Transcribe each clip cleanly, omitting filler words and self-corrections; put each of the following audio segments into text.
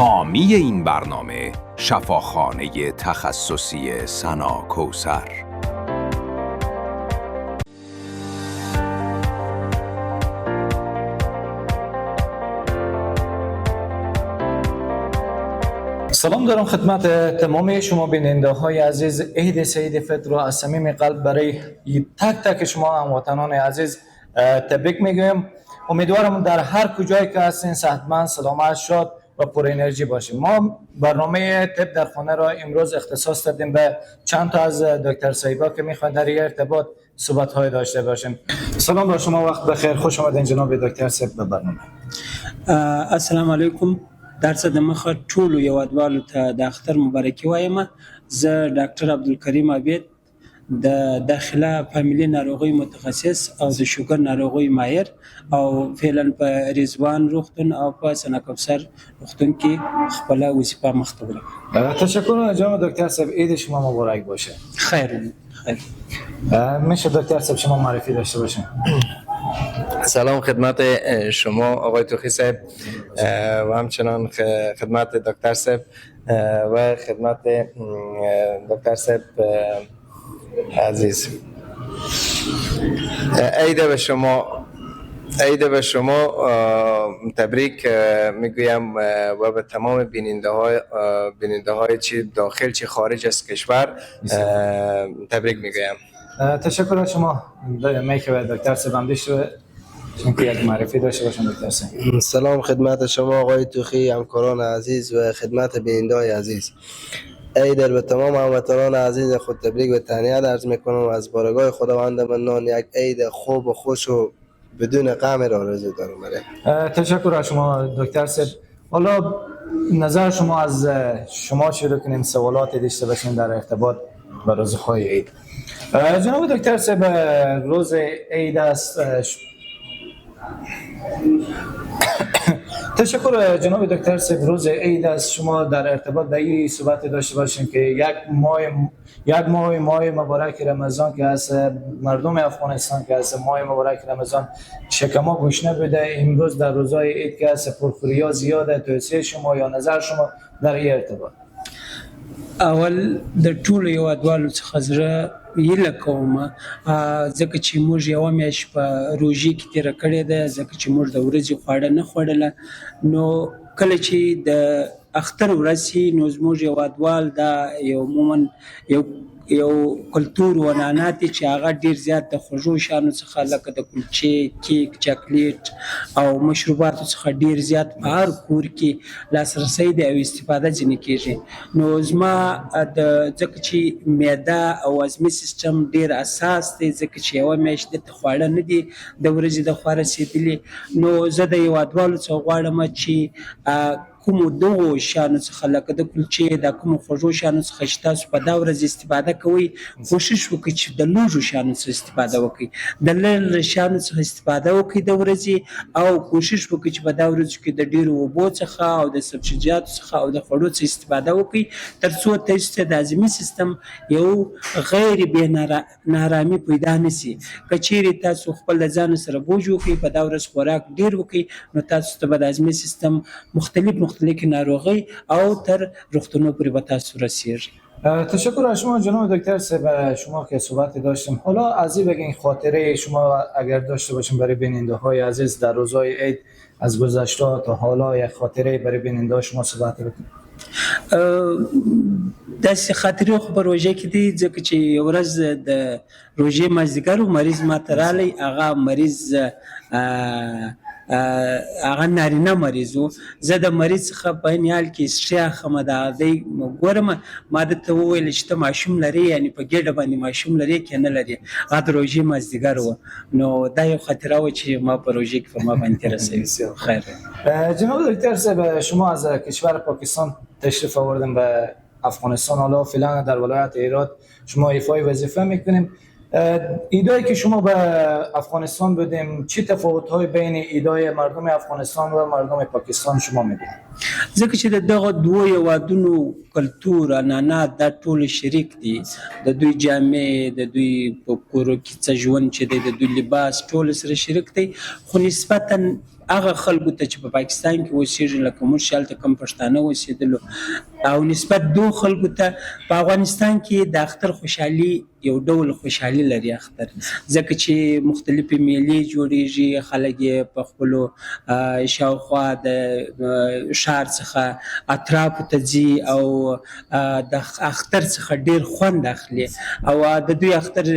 حامی این برنامه شفاخانه تخصصی سنا کوثر. سلام دارم خدمت تمام شما بیننده های عزیز. عید سعید فطر را از صمیم قلب برای تک تک شما هموطنان عزیز تبریک میگویم. امیدوارم در هر کجایی که هستین صحتمند، سلامت، شاد و پر انرژی باشیم. ما برنامه طب در خانه را امروز اختصاص دادیم به چند تا از دکتر صاحبا که میخوان در این ارتباط صحبت های داشته باشیم. سلام بر شما، وقت بخیر، خوش آمدین جناب دکتر صاحب به برنامه. السلام علیکم. در څه د مخه ټولو هیوادوالو ته د اختر مبارکي وایم. زه ډاکټر عبدالکریم عابد، د داخله فامیلي ناروغۍ متخصص او د شوګر ناروغۍ ماهر، او فعلا په رضوان روغتون او په سنا کوثر روغتون کې خپله وظیفه مخته وړم. تشکر جناب دکتر صاحب، عید شما مبارک باشه. خیر خیر. میشه دکتر صاحب شما معرفی داشته باشین؟ سلام خدمت شما آقای توخی صاحب و همچنان خدمت دکتر صاحب و خدمت دکتر صاحب عزیز. عید به شما، عید به شما تبریک میگویم و به تمام بیننده های چی داخل چی خارج از کشور تبریک میگویم. تشکر از شما. میشه دکتر صاحب هم چون که یک معرفی داشته باشم. دکتر صاحب سلام خدمت شما آقای توخی، همکاران عزیز و خدمت بیننده های عزیز. عید به تمام هموطنان عزیز خود تبریک و تهنیت عرض میکنم و از بارگاه خداوند منان یک عید خوب و خوش و بدون غم را آرزو دارم. تشکر از شما دکتر صاحب. حالا نظر شما از شما شروع کنیم، سوالات داشته باشیم در ارتباط با روزهای عید. جناب دکتر صاحب، روز عید است. تشکر جناب دکتر صاحب، روز عید است. شما در ارتباط به این صحبت داشته باشیم که یک ماه ماه مبارک رمضان که از مردم افغانستان که از ماه مبارک رمضان شکما گشنه بوده، امروز در روزهای عید که از پرخوری زیاده، توصیه شما یا نظر شما در این ارتباط؟ اول د ټولو هیوادوالو څخه زړه هیله کوم، ځکه چې موږ یوه میاشت په روژې کې تېره کړې ده، ځکه چې موږ د ورځې خواړه نه خوړله، نو کله چې د اختر ورځ شي نو زموږ هیوادوال دا یو عموماً یو کلتور و عنعنات دي چې هغه ډېر زیات د خوږو شیانو څخه لکه د کلچې، کیک، چاکلیټ او مشروباتو څخه ډېر زیات په هر کور کې لاسرسی دی او استفاده ځینې کېږي. نو زما د ځکه چې معده او هضمي سیستم ډېر اساس دی، ځکه چې یوه میاشت دلته خواړه نه دي د ورځې د خوا رسېدلي، نو زه د هیوادوالو څخه غواړم چې کومو دغو شیانو څخه لکه د کلچې د کومو خوږو شیانو څخه چې تاسو په دا ورځ استفاده کوئ، کوشش وکړئ چې د لږو شیانو څخه استفاده وکړئ، د لږ شیانو څخه استفاده وکړئ د ورځې، او کوشش وکړئ چې په دا ورځو کې د ډېرو اوبو څخه او د سبزیجاتو څخه او د خوړو څخه استفاده وکړئ، تر څو تاسو ته د هضمي سیستم یو غیر بې ناارامي پیدا نه شي. که چیرې تاسو خپل له ځان سره بوج وکړئ، په دا ورځ خوراک ډېر وکړئ، نو تاسو ته به د هضمي سیستم مختلف ناروغی او تر روغتونو پورې به تاسو رسیږي. تشکر از شما جناب دکتر صاحب، شما که صحبت داشتیم. حالا از این بگین خاطره شما اگر داشته باشیم برای بیننده های عزیز در روزهای عید از گذشته تا حالا، یک خاطره برای بیننده شما صحبت بکنید. داسې خاطرې خو په روژه کې دي، ځکه چې یو ورځ د روژې مازدیګر و، مریض ماته راغی، هغه مریض هغه نارینه مریض و. زه د مریض څخه په عین حال کې ښې اخم، د هغه ګورم، ما ده ته وویل چې ته ماشوم لرې، یعنې په ګېډه باندې ماشوم لرې که نه لرې؟ هغه د روژې مازدیګر و. نو دا یو خاطره وه چې ما په روژې کې په ما باندې تېره شوې. خیر. جناب دکتر صاحب، شما از کشور پاکستان تشریف آوردن به افغانستان، حالا فعلا در ولایت هرات شما ایفای وظیفه میکنیم. ایدایی که شما به افغانستان بودیم، چه تفاوت‌های بین ایدای مردم افغانستان و مردم پاکستان شما می‌بینید؟ ځکه چې د دغه دوو هیوادونو کلتور، عنعنات دا ټول شریک دي، د دوی جامې، د دوی په کورو کې څه ژوند چې دی، د دوی لباس ټول سره شریک دی، خو نسبتاً هغه خلکو ته چې په پاکستان کې اوسېږي، لکه موږ چې هلته کوم پښتانه اوسېدلو، او نسبت دوو خلکو ته په افغانستان کې د اختر خوشحالي یو ډول خوشحالي لري اختر، ځکه چې مختلفې میلې جوړیږي، خلک یې په خپلو شاوخوا د ښار څخه اطرافو ته ځي او د اختر څخه ډیر خوند اخلي. او د دوی اختر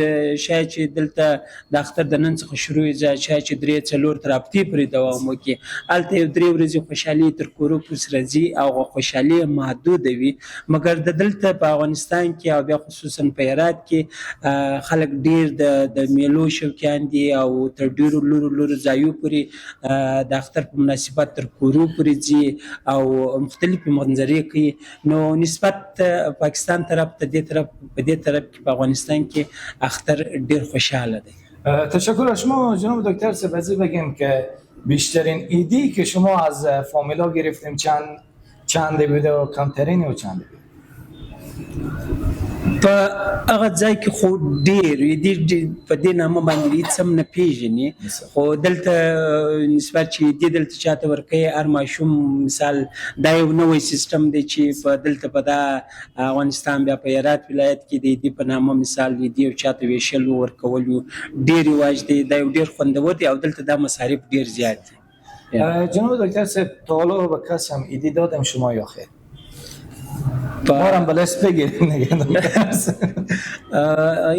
شاید چې دلته د اختر د نن څخه شروع وي، شاید چې 3-4 تر هفتې پورې دوام وکړي. هلته یو 3 ورځې خوشحالي تر کورو پورې راځي او خوشحالي محدوده وي. مګر د دلته په افغانستان کې او بیا خصوصا په هرات کې خلک ډیر د میلو شوقیان دي او تر ډیرو لورو لورو ځایو پورې د اختر په مناسبت تر کورو پورې ځي او مختلفې منظرې کوي. نو نسبت پاکستان طرف ته دې طرف په دې طرف کې په افغانستان کې اختر ډیر خوشحاله دی. تشکر از شما جناب دکتر سبزی. بگیم که بیشترین عیدی که شما از فامیلا گرفتیم چند بوده و کمترین و چند بوده؟ په هغه ځای کې خو ډېر عیدي په دې نامه باندې هېڅ هم نه پېژني، خو دلته نسبت چې عیدي دلته چاته ورکوي هر ماشوم، مثال دا یو نوی سیستم دی چې په دلته په دا افغانستان بیا په هرات ولایت کې د عیدي په نامه مثال عیدي یو چاته ویشل ورکول ډېر رواج دی. دا یو ډېر خوندور دی او دلته دا مصارف ډېر زیات دي. جناب دکتر صاحب، تا حالا به کسی هم عیدی دادم شما یا خیر؟ ما هم بلس بگیریم دیگه.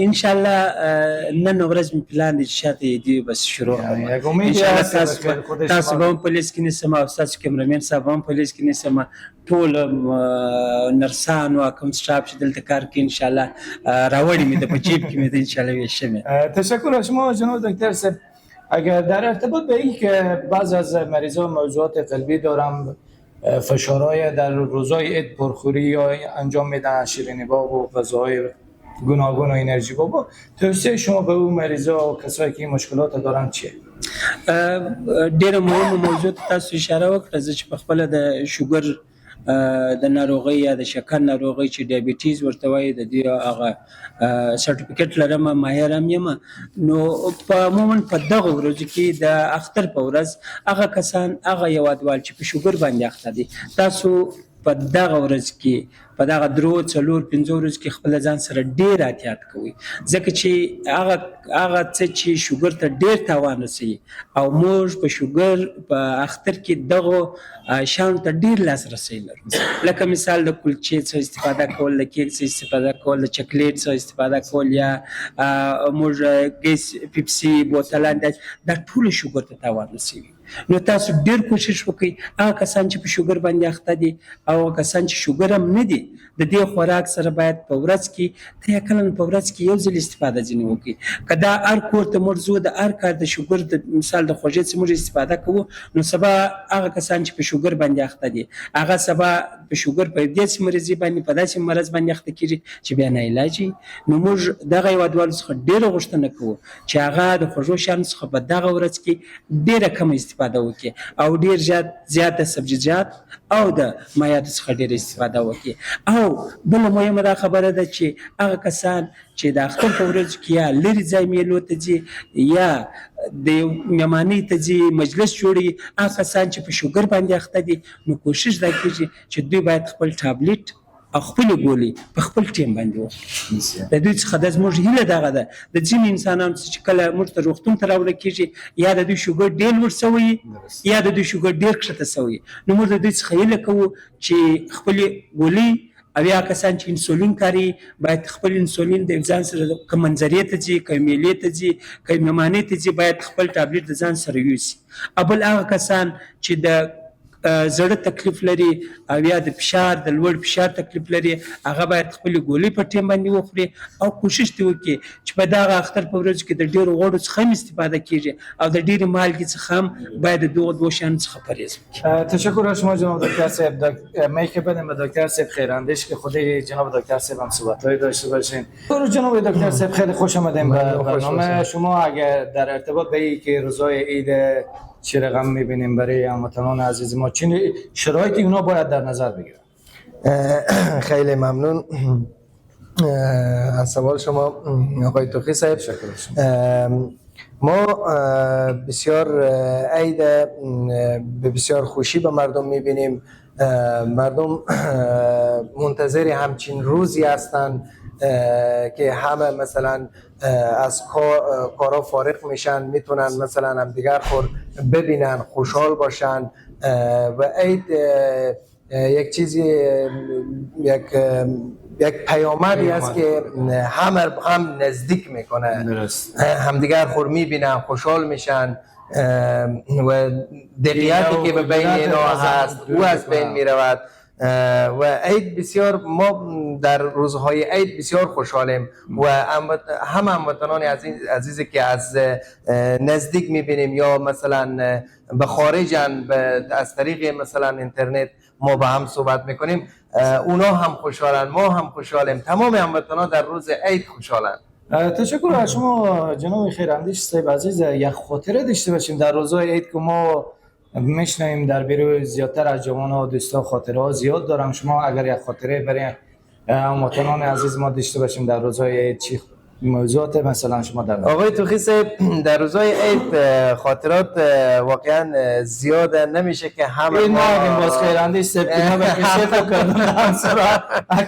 ان شاء الله نن ورځ مې پلان دی چې شاته عیدي بس شروع کړم. یک امیدی ان شاء الله هست که بخیر خود تاسو شما به هم په لیست کې نیسم او ستاسو کیمرمین صاحب هم په لیست کې نیسم، ټول نرسان او کوم staff چې دلته کار کوي ان شاء الله راوړي مې ده، په جیب کې مې ده ان شاء الله ویشم یې. تشکر از شما جناب دکتر صاحب. اگر در ارتباط به این که بعض از مریضا موضوعات قلبی دارن، فشارهای در روزای عید پرخوری یا انجام میدن، شیرینی باب و غذاهای گوناگون و انرژی بابا، توصیه شما به اون مریضا و کسایی که این مشکلات دارن چیه؟ ډیره مهمه موضوع ته تاسو اشاره وکړه. زه چې په خپله د شوګر د ناروغۍ یا د شکر ناروغۍ چې diabetes ورته وایي د دې هغه سرټیفیکیټ لرم، ماهر هم یم. نو په عموما په دغو ورځو کې د اختر په ورځ هغه کسان، هغه هېوادوال چې په شوګر باندې اخته دي، تاسو په دغه ورځ کې په دغه 3، 4، 5 ورځو کې خپل ځان سره ډېر احتیاط کوئ، ځکه چې هغه څه چې شوګر ته ډېر تاوان رسوي او موږ په شوګر په اختر کې دغو شیانو ته ډېر لاسرسی لرو، لکه مثال د کلچې څخه استفاده کول، د کیک څخه استفاده کول، د چاکلیټ څخه استفاده کول، یا موږ ګیس پیپسي بوتلان، دا ټول شوګر ته تاوان رسوي. نو تاسو ډېر کوشش وکړئ، هغه کسان چې په شوګر باندې اخته دي او هغه کسان چې شوګر هم نه دي، د دې خوراک سره باید په ورځ کې ته اقلاً په ورځ کې یو ځل استفاده ځینې وکړئ. که دا هر کور ته موږ ځو، د هر کار د شوګر د مثال د خوږې څخه موږ استفاده کوو، نو سبا هغه کسان چې په شوګر باندې اخته دي، هغه سبا په شوګر په داسې مریضي باندې، په داسې مرض باندې اخته کېږي چې بیا ناعلاج وي. نو موږ دغه هېوادوالو څخه ډېره غوښتنه کوو چې هغه د خوږو شیانو څخه په دغه ورځ کې ډېره کمه استفاده وکړي او ډېر زیات د سبزیجات او د مایعاتو څخه ډېره استفاده وکړي. او بله مهمه دا خبره ده چې هغه کسان چې د اختر په ورځو کې یا لرې ځای میلو ته ځي یا د یو میمانۍ ته ځي، مجلس جوړوي، هغه کسان چې په شوګر باندې اخته دي، نو کوشش دا کېږي چې دوی باید خپل ټابلیټ او خپلې ګولۍ په خپل ټیم باندې وخوري. د دوی څخه د زموږ هیله دغه ده، د ځینو انسانانو څخه چې کله موږ ته روغتون ته راوړل کېږي، یا د دوی شوګر ډېر لوړ سوی یا د دوی شوګر ډېر کښته سوی، نو موږ د دوی څخه هیله کوو چې خپلې ګولۍ او یا کسان چې انسولین کاروي باید خپل انسولین د ځان سره که منظرې ته ځي، که میلې ته ځي، که میمانې ته ځي، باید خپل ټابلیټ د ځان سره یوسي. او بل هغه کسان چې د زړه تکلیف لري او یا د فشار، د لوړ فشار تکلیف لري، هغه باید خپلې ګولۍ په ټیم باندې وخوري او کوشش دې وکړي چې په دغه اختر په ورځو کې د ډېرو غوړو څخه هم استفاده کېږي او د ډېرې مالګې څخه هم باید د دغو دوو شیانو څخه پرهېز وکړي. تشکر از شما جناب دکتر صاحب. می که بدیم به دکتر صاحب خیراندیش که خود جناب دکتر صاحب هم صحبت‌هایی داشته باشین. جناب دکتر صاحب خیلی خوش آمدین به ممنون، خوش برنامه باشین. شما. اگر در ارتباط به این که روزای عید چه رقم می‌بینیم برای هموطنان عزیز ما، چه شرایطی اونا باید در نظر بگیرن؟ خیلی ممنون از سوال شما آقای توخی صاحب. تشکر از شما. ما بسیار عید به بسیار خوشی به مردم میبینیم. مردم منتظر همچین روزی هستند که همه مثلا از کارا فارغ میشن، میتونن مثلا همدیگر خور ببینن، خوشحال باشن و عید یک چیزی، یک پیامدی است که همه هم نزدیک میکنه. درست. همدیگر خور میبینن، خوشحال میشن و دقیقاتی که به بین اینا هست او از بین میرود و عید بسیار، ما در روزهای عید بسیار خوشحالیم و هم هموطنان عزیزی که از نزدیک میبینیم یا مثلا به خارجن، از طریق مثلا اینترنت ما با هم صحبت میکنیم، اونا هم خوشحالن، ما هم خوشحالیم، تمام هموطنان در روز عید خوشحالن. تشکر از شما جناب خیراندیش صاحب عزیز. یک خاطره داشته باشیم در روزهای عید که ما میشنویم در بیرون زیادتر از جوان و دوستا خاطره ها زیاد دارم. شما اگر یک خاطره برای هموطنان عزیز ما داشته باشیم در روزهای عید، چی موضوعات مثلا شما در آقای توخی صاحب، در روزهای عید خاطرات واقعا زیاد نمیشه که همه این ما باز خیراندیش صاحب که ما به کسی تو کردن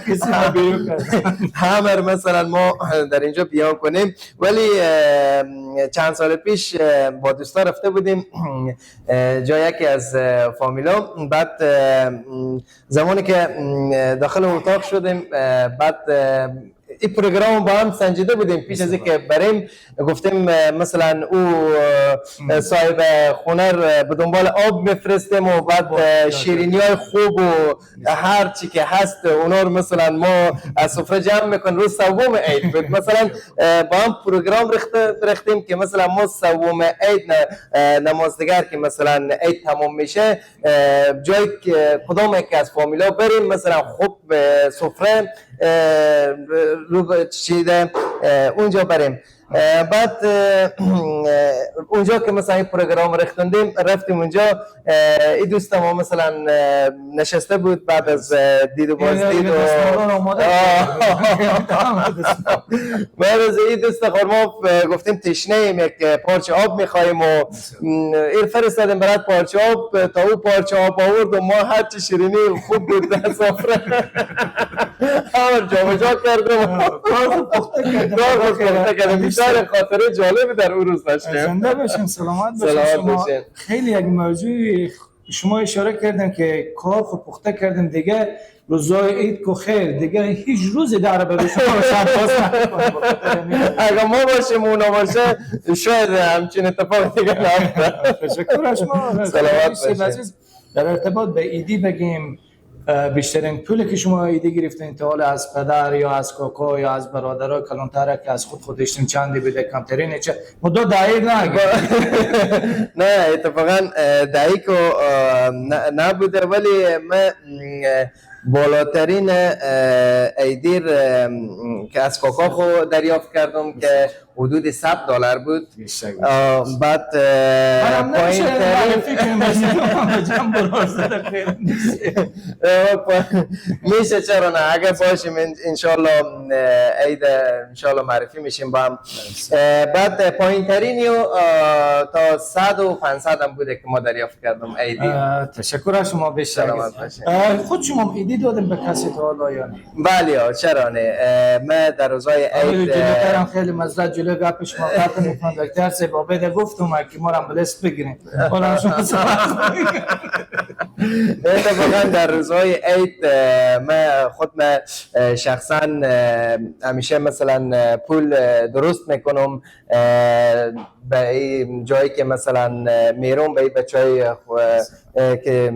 کسی ما بیرون کردن همه مثلا ما در اینجا بیان کنیم، ولی چند سال پیش با دوستا رفته بودیم جای یکی از فامیلا. بعد زمانی که داخل اتاق شدیم، بعد این پروگرام با هم سنجیده بودیم پیش از اینکه بریم، گفتیم مثلا او صاحب خونه به دنبال آب میفرستیم و بعد شیرینی های خوب و هر چی که هست اونا رو مثلا ما از سفره جمع میکنیم. روز سوم عید بود، مثلا با هم پروگرام رختیم که مثلا ما سوم عید نماز دیگر که مثلا عید تمام میشه، جای کدام یکی از فامیلا بریم مثلا خوب سفره رو چیده اونجا بریم. بعد اونجا که مثلا این پروگرام رختوندیم، رفتیم اونجا، این دوست ما مثلا نشسته بود بعد از دید و بازدید و بعد از این دوست خورما گفتیم تشنه ایم، یک پارچه آب میخوایم و این فرستادیم برات پارچه آب، تا او پارچه آب آورد و ما هرچی شیرینی خوب بود در سفره همه جابجا کردیم، کار پخته کردیم. بیشتر خاطره جالبی در اون روز داشتیم. زنده باشین، سلامت باشین. شما خیلی یک موضوع شما اشاره کردن که کار خود پخته کردیم دیگه، روزای عید کو خیر دیگه هیچ روزی در به شما روشن باز نکنه. اگه ما باشیم اونا باشه شاید همچین اتفاق دیگه نیفته. تشکر از شما، سلامت باشین. در ارتباط به عیدی بگیم، بیشترین پولی که شما ایده گرفتین تا حالا از پدر یا از کاکا یا از برادرها کلانتره که از خود داشتین چندی بوده؟ کمترین چه مدت دقیق نه؟ نه اتفاقا دقیق نبوده، ولی من بالاترین ایدیر که از کاکا خو دریافت کردم که حدود $100 بود. بعد پایین میشه، چرا نه، اگر باشیم انشالله عید انشالله معرفی میشیم با هم. بعد پایین ترینی تا 100 و 500 هم بوده که ما دریافت کردم عیدی. تشکر از شما بیشتر. خود شما عیدی دادم به کسی تا حالا یا نه؟ بله چرا نه، من در روزهای عید خیلی مزرعه جلو گپ شما قطع میکنم. دکتر صاحب عبید گفتم که ما رو بلس بگیریم. حالا شما اتفاقا در روزهای عید من خود من شخصا همیشه مثلا پول درست میکنم به جایی که مثلا میرم به بچهای که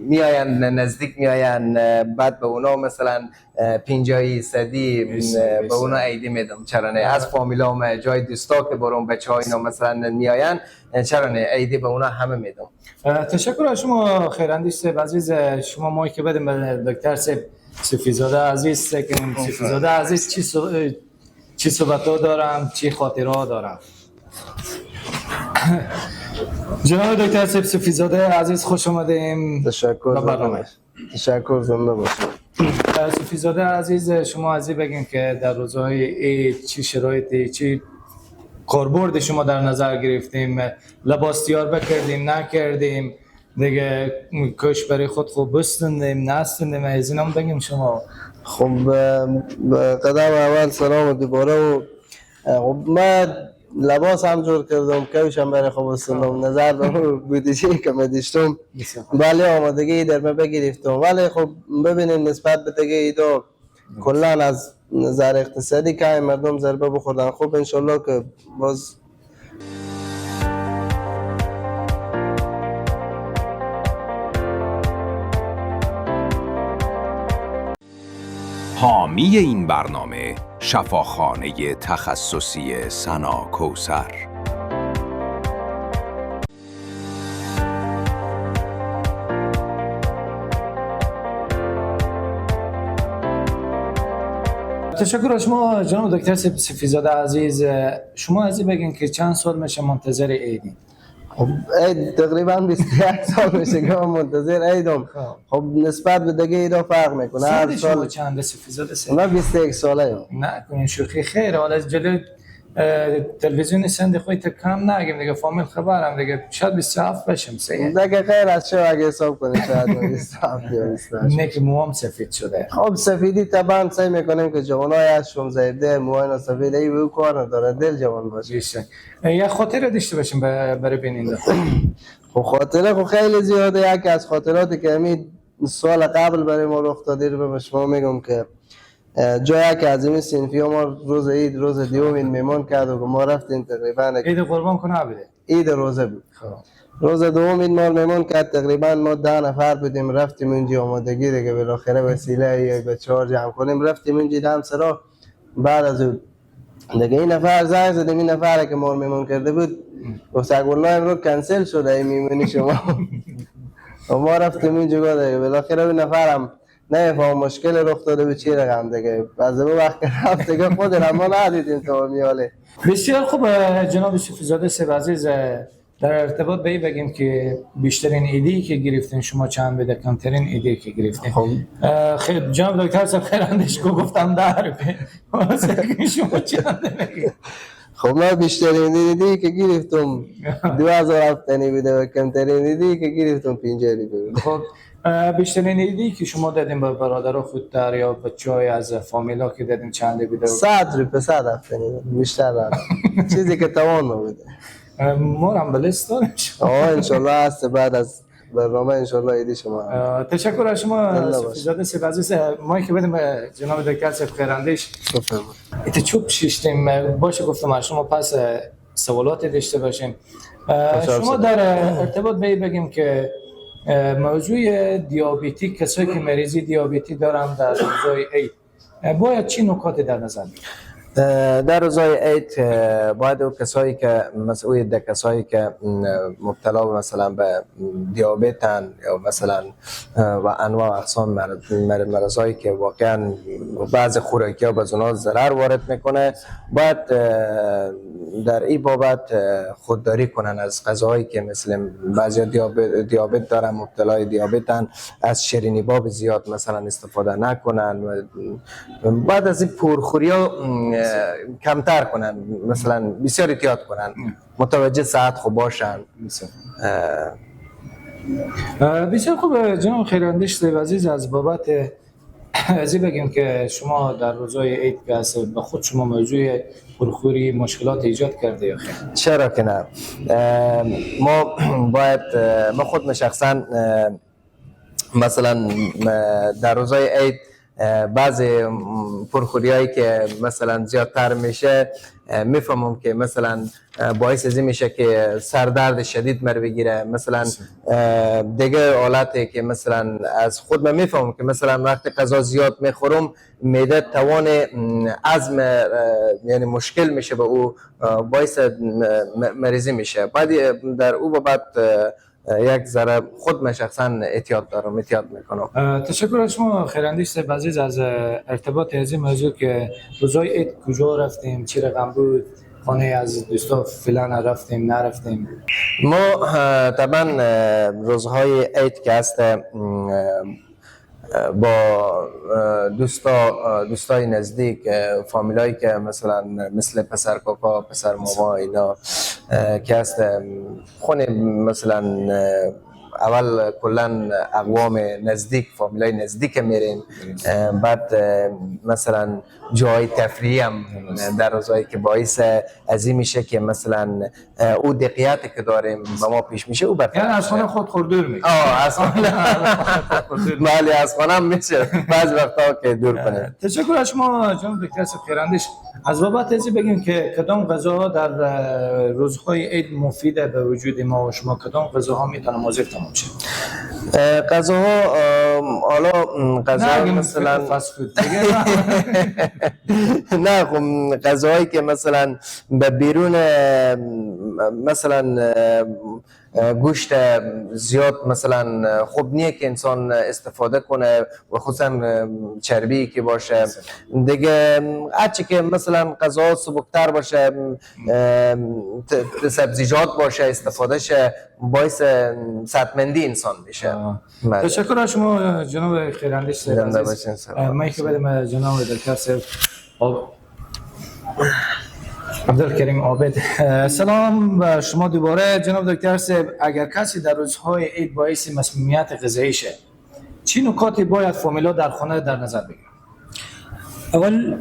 میآیند نزدیک میآیند، بعد به اونا مثلا 50 100 به اونا عیدی میدم. چرا نه، از فامیلام جای دوستا که برام بچه ها اینا مثلا میآیند، چرا نه عیدی به اونا همه میدم. تشکر از شما خیراندیش صاحب عزیز. شما مایی که بدیم به دکتر صاحب صفیزاده عزیز، صفیزاده عزیز چی صحبت‌ها دارم، چی خاطره‌ها دارم. جناب دکتر صفیزاده عزیز خوش آمدیم. تشکر، تشکر، زنده باشید. صفیزاده عزیز، شما از این بگین که در روزهای عید چی شرایطی، چی کاربرد شما در نظر گرفتیم، لباس تیار بکردیم نکردیم دیگه، کش برای خود خوب بستندیم نستندیم، از اینم بگیم شما. خب قدم اول سلام دوباره و خب من لباس هم جور کردم، کوش هم برای خود بستندم، نظر به بودجه که من داشتم بله آمادگی در من بگرفتم، ولی خب ببینیم نسبت به دیگه ایدا کلا از نظر اقتصادی که مردم ضربه بخوردن. خب انشالله که باز حامی این برنامه شفاخانه تخصصی سنا کوثر. تشکر از شما جناب دکتر صفیزاده عزیز. شما از این بگین که چند سال میشه منتظر عیدین؟ خب عید تقریبا 21 سال میشه که من منتظر عیدم. خب نسبت به دیگه عیدا فرق میکنه. هر سال چند صفیزاده سه؟ من 21 ساله ام. نه کنین شوخی، خیر حالا از جلوی تلویزیون سند خودت کم نگیم دیگه، فامیل خبرم دیگه، شاید 27 بشم سه دیگه خیر از شو اگه حساب کنیم شاید 27 یا 28. نه که موام سفید شده. خب سفیدی طبعا سعی میکنیم که جوانای از 16 17 موهای سفید ای به کار نداره، دل جوان باشه. یه خاطره داشته باشیم برای بیننده. خب خاطره خب خیلی زیاده. یکی از خاطراتی که همین سال قبل برای ما رخ داده رو به شما میگم که جایی که از این صنفی ها ما روز عید روز دوم این میمان کرد و ما رفتیم تقریبا عید قربان کنه بوده، عید روزه بود. روز دوم این ما میمان کرد، تقریبا ما 10 نفر بودیم، رفتیم اونجا آمادگی دیگه بالاخره وسیله یک بچه‌ها جمع کنیم، رفتیم اونجا دم سرا. بعد از اون دیگه این نفر زنگ زدیم، این نفر که ما میمان کرده بود گفت والله امروز کنسل شده این میمونی شما. و ما رفتیم اونجا دیگه بالاخره اون نفرم نه مشکل رخ داده به چی رقم دیگه، از اون وقت رفت دیگه خود ما ندیدیم تا میاله. بسیار خوب جناب صفیزاده صاحب عزیز، در ارتباط به این بگیم که بیشترین ایده‌ای که گرفتین شما چند بوده، کمترین ایده‌ای که گرفتین؟ خیلی جناب دکتر صاحب خیراندش کو گفتم در شما چند بگید؟ خب من بیشترین ایده‌ای که گرفتم 2000 هفتنی بوده و کمترین ایده‌ای که گرفتم 50 بوده. خب بیشترین ایده‌ای که شما دادین به برادرها خودتر یا بچه‌های از فامیلا که دادین چند بوده؟ 100 روپیه، 100 هفتنی بیشتر نه، چیزی که توان بوده. ما هم بلست داریم. انشالله هست بعد از برنامه انشالله ایدی شما. تشکر از شما صفیزاده صاحب عزیز. ما که بدیم جناب دکتر صاحب خیراندیش ایت چوب شیشتیم باشه، گفتم از شما پس سوالات داشته باشیم. شما در ارتباط به بگیم که موضوع دیابتی، کسایی که مریضی دیابتی دارن در روزهای عید باید چی نکات در نظر بگیرن؟ در روزهای عید باید او کسایی که مسئول ده کسایی که مبتلا مثلا به دیابتن یا مثلا و انواع اقسام مرضایی که واقعا بعض خوراکی ها به اونا ضرر وارد میکنه، باید در این بابت خودداری کنن از غذاهایی که مثل بعضی دیابت دارن، مبتلای دیابتن، از شیرینی باب زیاد مثلا استفاده نکنن، بعد از این پرخوری ها کمتر کنن، مثلا بسیار احتیاط کنن، متوجه ساعت خوب باشن. بسیار خوب جناب خیراندیش عزیز، از بابت از این بگیم که شما در روزهای عید که به خود شما موضوع پرخوری مشکلات ایجاد کرده یا خیر؟ چرا که نه، ما باید ما خود شخصا مثلا در روزهای عید بعضی پرخوری که مثلا زیادتر میشه میفهمم که مثلا باعث از این میشه که سردرد شدید مر بگیره، مثلا دیگه حالتی که مثلا از خود من میفهمم که مثلا وقتی غذا زیاد میخورم معده توان عزم یعنی مشکل میشه به او باعث مریضی میشه. بعد در او بعد یک ذره خود من شخصا احتیاط دارم، احتیاط میکنم. تشکر از شما خیراندیش صاحب عزیز از ارتباط از این موضوع که روزای عید کجا رفتیم، چی رقم بود، خانه از دوستا فلان رفتیم نرفتیم. ما طبعا روزهای عید که هست با دوستای نزدیک، فامیلایی که مثلا مثل پسر کاکا، پسر ماما اینا که هست، خونه مثلا اول کلا اقوام نزدیک، فامیلای نزدیک میریم، بعد مثلا جای تفریحی هم در روزایی که باعث ازی میشه که مثلا او دقیقیت که داریم به ما پیش میشه او برطرف یعنی از خانه میشه. خود خور دور میکنی. آه، از خانه، بله، از خانه هم میشه بعض وقتا که دور کنیم. تشکر از شما جناب دکتر صاحب خیراندیش. از بابت ازی بگیم که کدام غذاها در روزهای عید مفیده به وجود ما و شما، کدام غذاها میتونه مضر تمام شه؟ غذاها، حالا غذا نه مثلا فست فود دیگه. نه، خب غذاهایی که مثلا به بیرون مثلا گوشت زیاد مثلا خوب نیه که انسان استفاده کنه و خصوصا چربی که باشه دیگه. هرچی که مثلا غذا سبکتر باشه، سبزیجات باشه، استفاده شه، باعث صحتمندی انسان میشه. بله. تشکر از شما جناب خیراندیش صاحب زنده عزیز. باشین، سلامت. من که بدم جناب دکتر صاحب عبدالکریم عابد. سلام به شما دوباره جناب دکتر صاحب. اگر کسی در روزهای عید باعث مسمومیت غذایی شه، چی نکاتی باید فامیلا در خانه در نظر بگیرن؟ اول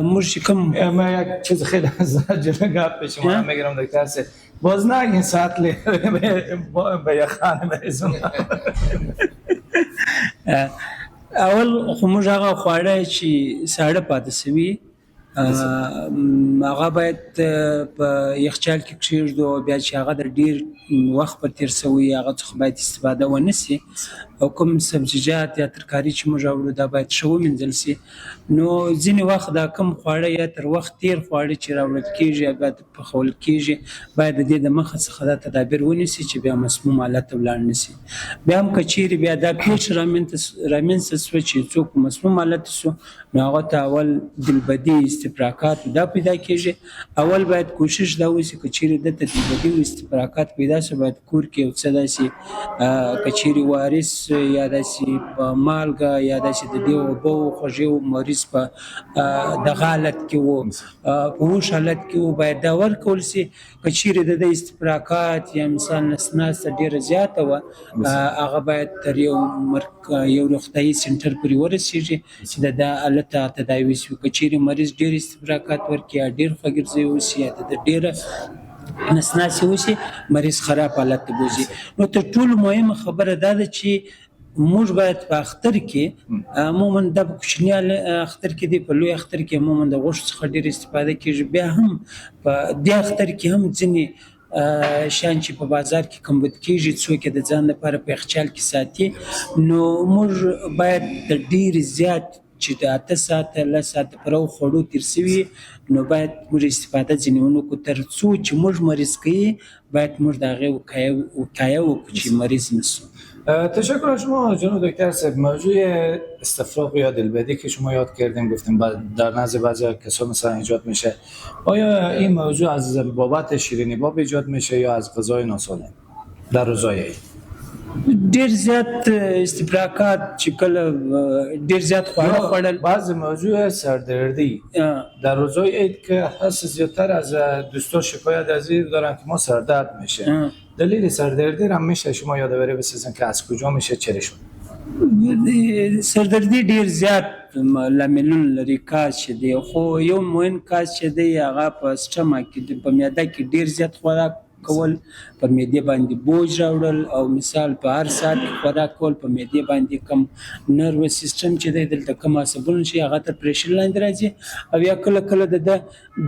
موږ چې کوم من یک چیز خیلی از جلو گپ شما ها؟ میگیرم دکتر صاحب. باز نه این ساعت لی به یخانه بریزون. اول خو موږ هغه خواړه چې ساړه پاتې سوي، هغه باید په یخچال کې کښېږدو او بیا چې هغه د ډېر وخت پر تېر سوی، هغه څخه باید استفاده ونه سي. او کوم سبزیجات یا ترکاري چې موږ راوړو، دا باید ښه ومینځل سي. نو ځینې وخت دا کوم خواړه یا تر وخت تېر خواړه چې راوړل کېږي یا باید پخول کېږي، باید د دې د مخه څخه دا تدابیر ونیسي چې بیا مسموم حالت ته ولاړ نه سي. بیا هم که چیرې بیا دا پېښه رامنځته سوه چې څوک په مسموم حالت سو، نو هغه ته اول دلبدي استفراقات دا پیدا کېږي. اول باید کوشش دا وسي که چیرې ده ته دلبدي او استفراقات پیدا سو، باید کور کې یو څه داسې که چیرې وارث یا داسې په مالګه یا داسې د دې اوبه خوږې و مریض په دغه حالت کې و، په هوښ حالت کې و، باید دا ورکول سي. که چیرې د ده استفراقات یا مثال نس ناسته ډېره زیاته وه، هغه باید تر یو روغتیايي سنټر پورې ورسېږي چې د ده هلته تداوي سي. که چیرې مریض ډېر استفراقات ورکړي یا ډېر خوږګرځي وسي یا د ده ډېره نسناسي وسي، مریض خراب حالت ته بوځي. نو تر ټولو مهمه خبره دا ده چې موږ باید په اختر کې عموما، دا په کوچني اختر کې دی، په لوی اختر کې عموما د غوښو څخه ډېر استفاده کېږي. بیا هم په دې اختر کې هم ځینې شیان چې په بازار کې کمبود کېږي، څوک یې د ځان لپاره په یخچال کې ساتي. نو موږ باید د ډېر زیات چې د 8 ساعته 10 ساعته پرو خوړو تېر سوي، نو باید موږ استفاده ځینې ونه کړو. تر څو چې موږ مریض کوي، باید موږ د هغې وقایه وکړو چې مریض نه سو. تشکر از شما جناب دکتر صاحب. موضوع استفراغ یا دلبدی که شما یاد کردیم، گفتیم در نزد بعضی کسا مثلا ایجاد میشه، آیا این موضوع از بابت شیرینی باب ایجاد میشه یا از غذای ناسالم در روزهای عید؟ ډېر زیات استفراقات چې کله ډېر زیات خواړه خوړل. بعض موضوع سردردی در روزهای عید که هست، زیادتر از دوستا شکایت از این دارن که ما سردرد میشه. دلیل سردردی رو هم میشه شما یادآوری بسازن که از کجا میشه، چرا شد؟ سردردي ډېر زیات لاملونه لري، cause چې دی، خو یو مهم cause چې دی، هغه په stomach کې، په معده کې ډېر زیات خوراک کول، په معدې باندې بوج راوړل، او مثال په هر ساعت کې خوراک کول، په معدې باندې کم nervous system چې دی، دلته کم عصبونه چې هغه تر pressure لاندې راځي، او یا کله کله د ده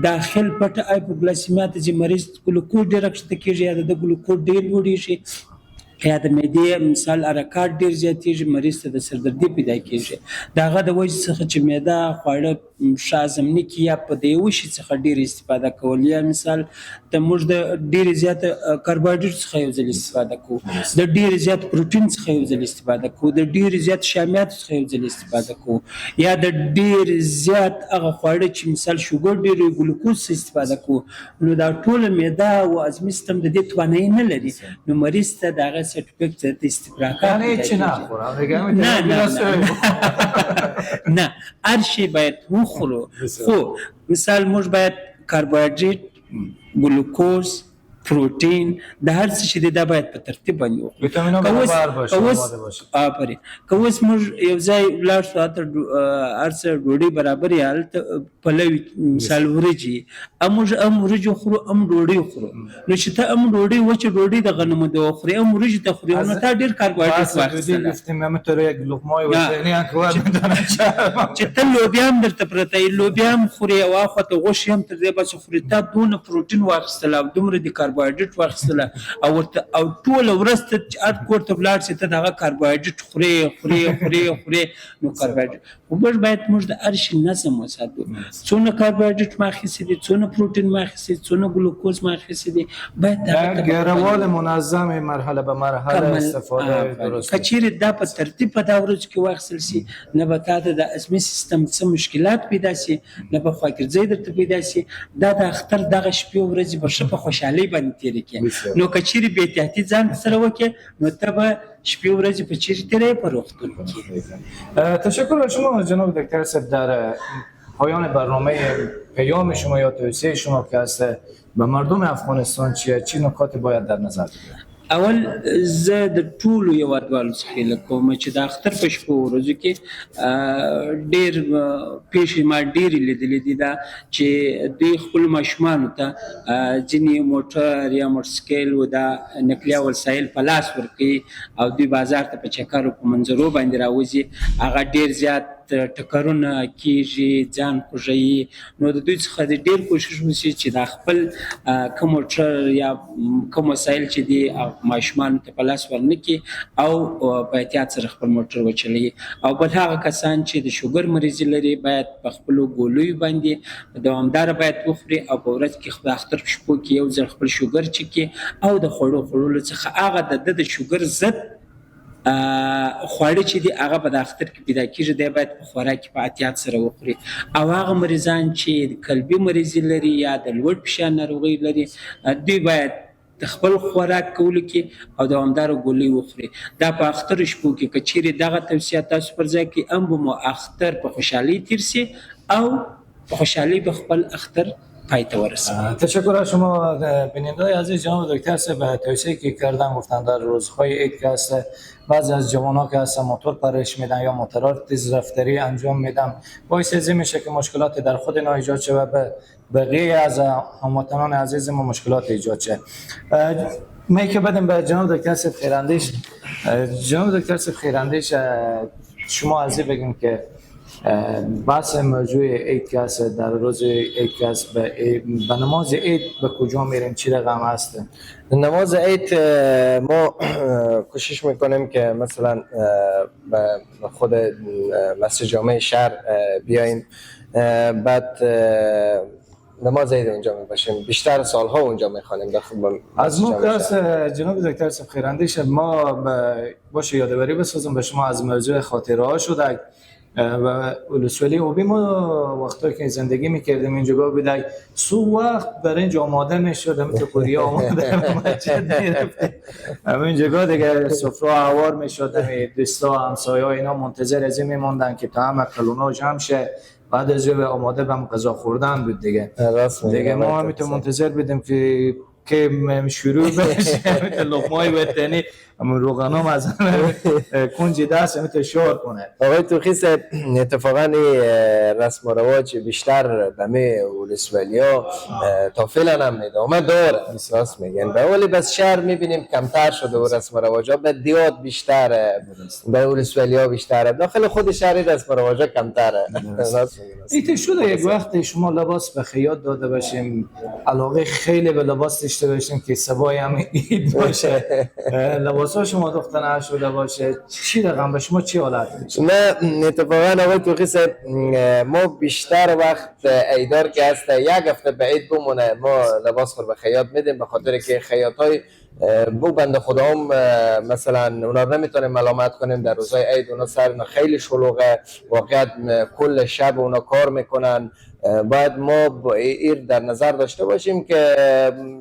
داخل پټه hypoglycemia ته چې مریض ګلوکوز ډېر کښته کېږي، یا د ده ګلوکوز ډېر لوړېږي، یا د معدې مثال حرکات ډېر زیاتېږي، مریض ته د سردردي پیدا کېږي. د هغه د وجې څخه چې معده خواړه ښه هضم نه کړي، یا په د یو شي څخه ډېر استفاده کول، یا مثال د موږ د ډېر زیات کاربوهایډریټ څخه یو ځل استفاده کوو، د ډېر زیات پروټین څخه یو ځل استفاده کوو، د ډېر زیات شامیاتو څخه یو ځل استفاده کوو، یا د ډېر زیات هغه خواړه چې مثال شوګر ډېر وي، ګلوکوز څخه استفاده کوو، نو دا ټوله معده او هضمي سیستم د دې توانایي نه لري، نو مریض ته د هغه سرټیفیکټ د استفراقات یعنی پیدا چې نه کېږي. خورم دیگه نه نه نه نه، هر شی باید وخورو، خو مثال موږ باید کاربوهایډریټ، ګلوکوز، پروتین، د هر څه چې دی دا باید په ترتیب باندې وخورو. ویټامینونه که اوس- برابر باشه، که اوس آماده باشه. آفرین، که اوس موږ یو ځای ولاړ شو، هلته هر څه ډوډۍ برابر یې، هلته پلو مثال وریجې، هم موږ هم وریجې خورو هم ډوډۍ خورو، نو چې ته هم ډوډۍ وچه ډوډۍ د غنمو د وخورې هم وریجې ته خورې، نو تا ډېر کاربوهایډریټ بحث دودی واخیستله. گفتیم همینطور یک لقمای نه. وطنی هم که باید میدونم چرا. چې ته لوبیا هم درته پرته یي، لوبیا هم خورې او اخوا ته غوښې هم تر دې بس خورې، تا دونه پروټین واخیستله او دومره د کاربوهایډریټ واخیستله او ورته او ټوله ورځ ته چې هر کور ته ولاړ شې ته د هغه کاربوهایډریټ خورې خورې خورې خورې. نو کاربوهایډریټ خو موږ باید موږ د هر شي نظم وساتو، څونه کاربوهایډریټ ما اخیستي دي، څونه پروټین ما اخیستي، څونه ګلوکوز ما اخیستي دي، باید د هغه یک طبقه روال باندې منظم مرحله به مرحله کمل استفاده آفرین. درست. که چیرې دا په ترتیب په دا ورځو کې واخیستل شي، نه به تا ته د هضمي سیستم څه مشکلات پیدا شي، نه به خواګرځی درته پیدا شي. دا د اختر دغه شپې او ورځې به ښه په خوشحالۍ باندې تېرې کړې. بسیار. نو که چیرې بې احتیاطي ځان سره وکړې، نو ته به شپې ورځې په چیرې تېروې؟ په روغتون کې. تشکر از شما جناب دکتر صاحب. در پایان برنامه پیام شما یا توصیه شما که هست به مردم افغانستان چیه؟ چی نکات باید در نظر بگیرند؟ اول زه د ټولو هیوادوالو څخه هیله کوم چې د اختر په شپو ورځو کې ډېر پېښې ما ډېرې لیدلې دي، دا چې دوی خپلو ماشومانو ته ځینې موټر یا موټرسایکل و دا نقلیه وسایل په لاس ورکوي او دوی بازار ته په چکر او په منظرو باندې راوځي، هغه ډېر زیات ټکرونه کیږي، ځان خوږوي. نو د دوی څخه د ډېر کوشش وشي چې دا خپل کوم موټر یا کوم وسایل چې دي هغه ماشومانو ته په لاس ورنه کړي او په احتیاط سره خپل موټر وچلوي. او بل هغه کسان چې د شوګر مریضي لري باید په خپلو ګولیو باندې دوامداره باید وخوري او په ورځ کې د اختر په شپو کې یو ځل خپل شوګر چک کړي او د خوړو خوړلو څخه هغه د ده د شوګر ضد خواړه چې دي هغه په د اختر کې پیدا کیږي، دی باید په خوراک کې په احتیاط سره وخوري. او هغه مریضان چې قلبي مریضي لري یا د لوړ فشار ناروغي لري، دوی باید د خپل خوراک کولو کې او دوامداره ګولۍ وخوري. دا په اختر شپو کې که چیرې دغه توصیه تاسو پر ځای کړئ، هم به مو اختر په خوشحالۍ تېر شي او په خوشحالۍ به خپل اختر پای ته ورسوي. تشکر از شما بیننده‌های عزیز. جناب دکتر صاحب توصیه که کردن گفتن در روزهای عید که هست بعضی از جوان‌ها که هستن موتور پرش میدن یا موتورها تیز رفتاری انجام میدن، باعث از این میشه که مشکلات در خود اینا ایجاد شه و به بقیه از هموطنان عزیز ما مشکلات ایجاد شه. می که بدیم به جناب دکتر صاحب خیراندیش. جناب دکتر صاحب خیراندیش، شما از این بگیم که بحث موضوع عید که هست در روز عید که هست به نماز عید به کجا میریم، چی رقم هست؟ نماز عید ما کوشش میکنیم که مثلا به خود مسجد جامع شهر بیاییم، بعد نماز عید اونجا میباشیم، بیشتر سالها اونجا میخوانیم. از ما که هست جناب دکتر صاحب خیراندیش، ما باشه یادآوری بسازم به شما از موضوع خاطره ها شده و ولسوالی اوبی ما وقتی که زندگی میکردیم اینجا بودک سو وقت برنج آماده میشد، هم تو کوریا آماده مسجد میرفتیم، همینجا دیگه سفره هوار میشد، دوستا همسایه اینا منتظر از این میموندن که تا همه کلونا جمع شه، بعد از او آماده بهم غذا خوردن بود دیگه. راست میگی. دیگه ما همینطور منتظر بودیم که شروع بشه، لقمای وطنی روغنام از کنج دست همینطور شار کنه. آقای توخی صاحب، اتفاقا این رسم و رواج بیشتر به می ولسوالیا تا فعلا هم ادامه داره، راست میگن، ولی بس شهر میبینیم کمتر شده و رسم و رواج ها به دیات بیشتره، به ولسوالیا بیشتره، داخل خود شهر رسم و رواج ها کمتره. راست میگن. ایته شده یک وقت شما لباس به خیاط داده باشیم، علاقه خیلی به لباس داشته باشیم که سبای هم عید باشه، لباس ها شما دوخته نشده باشه، چی رقم به شما چی حالت میشه؟ نه اتفاقا آقای توخی صاحب، ما بیشتر وقت عیدار که هست یک هفته به عید بمونه ما لباس خود به خیاط میدیم، به خاطر که خیاط های بو بنده خدام مثلا اونا رو نمیتونیم ملامت کنیم. در روزهای عید اونا سر خیلی شلوغه، واقعا کل شب اونا کار میکنن. باید ما ایر در نظر داشته باشیم که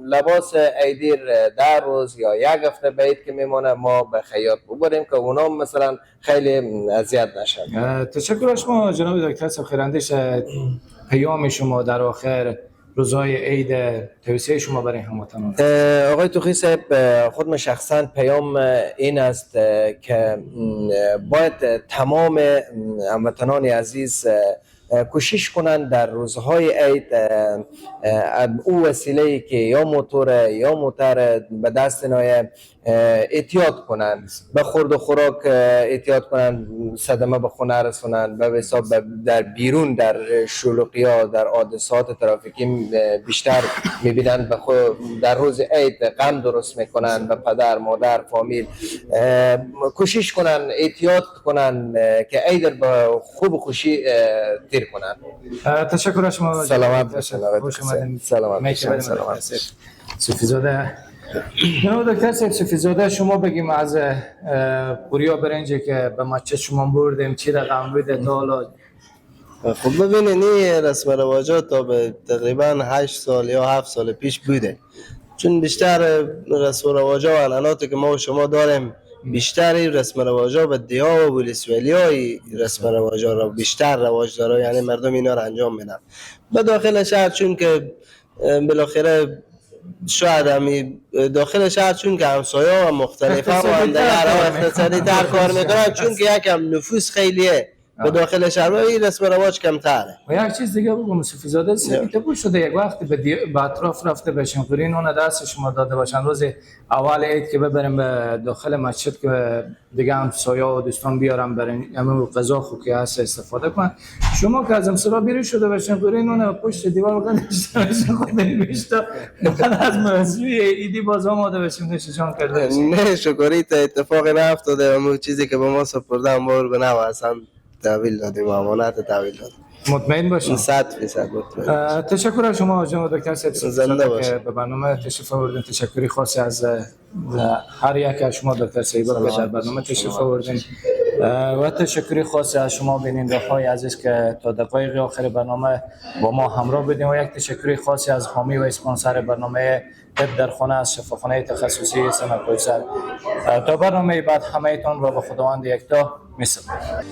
لباس عیدیر 10 روز یا یک هفته بعید که میمونه ما به خیاط ببریم که اونا مثلا خیلی اذیت نشن. تشکر از شما جناب دکتر صاحب خیراندیش. پیام شما در آخر روزهای عید، توصیه شما برای هموطنان؟ آقای توخی صاحب، خود من شخصا پیام این است که باید تمام هموطنان عزیز کوشش کنند در روزهای عید او وسیله که یا موتور یا موتر به دست نایه احتیاط کنند، به خورد و خوراک احتیاط کنند، صدمه به خونه رسونند، به حساب در بیرون در شلوغی ها در حادثات ترافیکی بیشتر میبینند، در روز عید غم درست میکنند به پدر مادر فامیل. کوشش کنند احتیاط کنند که عید با خوب و خوشی تیر کنند. تشکر از شما. سلامت باشین. سلامت باشین. سلامت. صوفی‌زاده، جناب دکتر صاحب صوفی‌زاده، شما بگیم از پوریا برنجی که به مسجد شما بردیم چی رقم بوده تا حالا؟ خب ببینید، این رسم رواجات تا به تقریبا 8 سال یا 7 سال پیش بوده، چون بیشتر رسم رواجا و عنعناتی که ما و شما داریم بیشتر این رسم رواجا به دیا و ولسوالیای رسم رواجا را بیشتر رواج داره، یعنی مردم اینا رو انجام میدن. به داخل شهر چون که بالاخره شاید همی داخل شهر چون که همسایه و مختلفه و هم دیگر اقتصادی تر کار میکنن، چون که یکم نفوس خیلیه به داخل شهر این رسم رواج کمتره. و یک چیز دیگه بگم صوفی‌زاده، سپیده بود شده یک وقت به اطراف رفته باشیم قرین اون دست شما داده باشن روز اول عید که ببریم به داخل مسجد که دیگه همسایه و دوستان بیارم برین همون غذا خو که هست استفاده کن، شما که از همسرا بیرون شده باشین قرین اون پشت دیوار گذاشته باشین خود بیشتر بعد از موضوع عیدی باز آماده باشیم نشه جان کرده. نه شکری تا اتفاق نیفتاده، اون چیزی که به ما سپردن بار به نه اصلا تحویل دادیم، امانت تحویل دادیم. مطمئن باشین 100% مطمئن. تشکر از شما جناب دکتر صاحب زنده باشید که به برنامه تشریف آوردین. تشکری خاصی از هر یک از شما دکتر صاحب که در برنامه تشریف آوردین و تشکری خاصی از شما بیننده‌های عزیز که تا دقایق آخر برنامه با ما همراه بودین و یک تشکری خاصی از حامی و اسپانسر برنامه طب در خانه از شفاخانه تخصصی سنا کوثر. تا برنامه بعد همه تان را به خداوند یکتا می‌سپارم.